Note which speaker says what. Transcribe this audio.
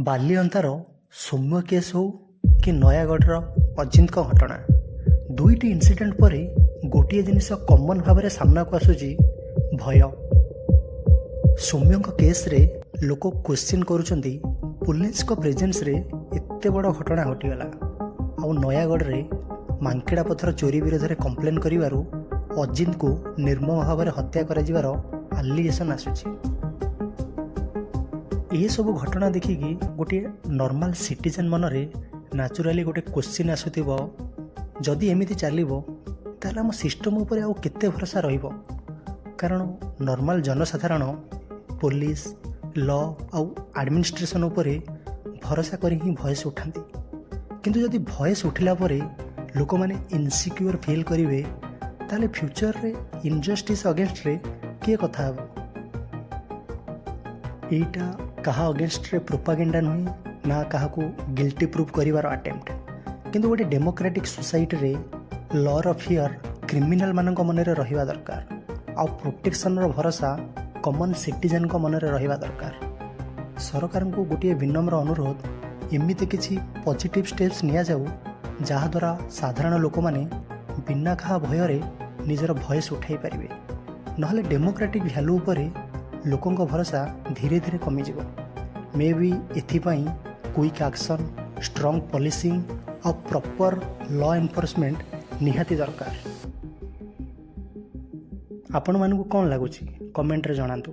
Speaker 1: Baliantar Soumya case ହେଉ କି ନୟାଗଡ଼ର ଅଜିତଙ୍କ ଘଟଣା, ଦୁଇଟି ଇନସିଡେଣ୍ଟ ପରେ ଗୋଟିଏ ଜିନିଷ କମନ୍ ଭାବରେ ସାମ୍ନାକୁ ଆସୁଛି, ଭୟ। ସୌମ୍ୟଙ୍କ କେସ୍ରେ ଲୋକ କ୍ୱେଶ୍ଚିନ୍ କରୁଛନ୍ତି, ପୁଲିସଙ୍କ ପ୍ରେଜେନ୍ସରେ ଏତେ ବଡ଼ ଘଟଣା ଘଟିଗଲା। ଆଉ ନୟାଗଡ଼ରେ ମାଙ୍କିଡ଼ା ପଥର ଚୋରି ବିରୋଧରେ କମ୍ପ୍ଲେନ୍ କରିବାରୁ ଅଜିତଙ୍କୁ ନିର୍ମମ ଭାବରେ ହତ୍ୟା କରାଯିବାର ଆଲିଗେସନ୍ ଆସୁଛି। ଏସବୁ ଘଟଣା ଦେଖିକି ଗୋଟିଏ ନର୍ମାଲ ସିଟିଜେନ୍ ମନରେ ନ୍ୟାଚୁରାଲି ଗୋଟେ କ୍ୱେଶ୍ଚିନ୍ ଆସୁଥିବ, ଯଦି ଏମିତି ଚାଲିବ, ତାହେଲେ ଆମ ସିଷ୍ଟମ୍ ଉପରେ ଆଉ କେତେ ଭରସା ରହିବ? କାରଣ ନର୍ମାଲ ଜନସାଧାରଣ ପୋଲିସ, ଲ ଆଉ ଆଡ଼ମିନିଷ୍ଟ୍ରେସନ୍ ଉପରେ ଭରସା କରି ହିଁ ଭଏସ୍ ଉଠାନ୍ତି। କିନ୍ତୁ ଯଦି ଭଏସ୍ ଉଠିଲା ପରେ ଲୋକମାନେ ଇନସିକ୍ୟୁର ଫିଲ୍ କରିବେ, ତାହେଲେ ଫ୍ୟୁଚରରେ ଇନଜଷ୍ଟିସ୍ ଅଗେନଷ୍ଟରେ କିଏ କଥା ହେବ? ଏଇଟା କାହା ଅଗେନଷ୍ଟରେ ପ୍ରୋପାଗେଣ୍ଡା ନୁହେଁ, ନା କାହାକୁ ଗିଲ୍ଟି ପ୍ରୁଭ୍ କରିବାର ଆଟେମ୍ପ୍ଟ। କିନ୍ତୁ ଗୋଟେ ଡେମୋକ୍ରାଟିକ୍ ସୋସାଇଟିରେ ଲର ଫିୟର କ୍ରିମିନାଲମାନଙ୍କ ମନରେ ରହିବା ଦରକାର ଆଉ ପ୍ରୋଟେକ୍ସନର ଭରସା କମନ୍ ସିଟିଜେନଙ୍କ ମନରେ ରହିବା ଦରକାର। ସରକାରଙ୍କୁ ଗୋଟିଏ ବିନମ୍ର ଅନୁରୋଧ, ଏମିତି କିଛି ପଜିଟିଭ୍ ଷ୍ଟେପ୍ସ ନିଆଯାଉ, ଯାହାଦ୍ୱାରା ସାଧାରଣ ଲୋକମାନେ ବିନା କାହା ଭୟରେ ନିଜର ଭଏସ୍ ଉଠାଇ ପାରିବେ। ନହେଲେ ଡେମୋକ୍ରାଟିକ୍ ଭ୍ୟାଲୁ ଉପରେ ଲୋକଙ୍କ ଭରସା ଧୀରେ ଧୀରେ କମିଯିବ। ମେ ବି ଏଥିପାଇଁ କୁଇକ୍ ଆକ୍ସନ୍, ଷ୍ଟ୍ରଙ୍ଗ ପଲିସିଂ ଆଉ ପ୍ରପର୍ ଲ ଏନଫୋର୍ସମେଣ୍ଟ ନିହାତି ଦରକାର। ଆପଣମାନଙ୍କୁ କ'ଣ ଲାଗୁଛି, କମେଣ୍ଟରେ ଜଣାନ୍ତୁ।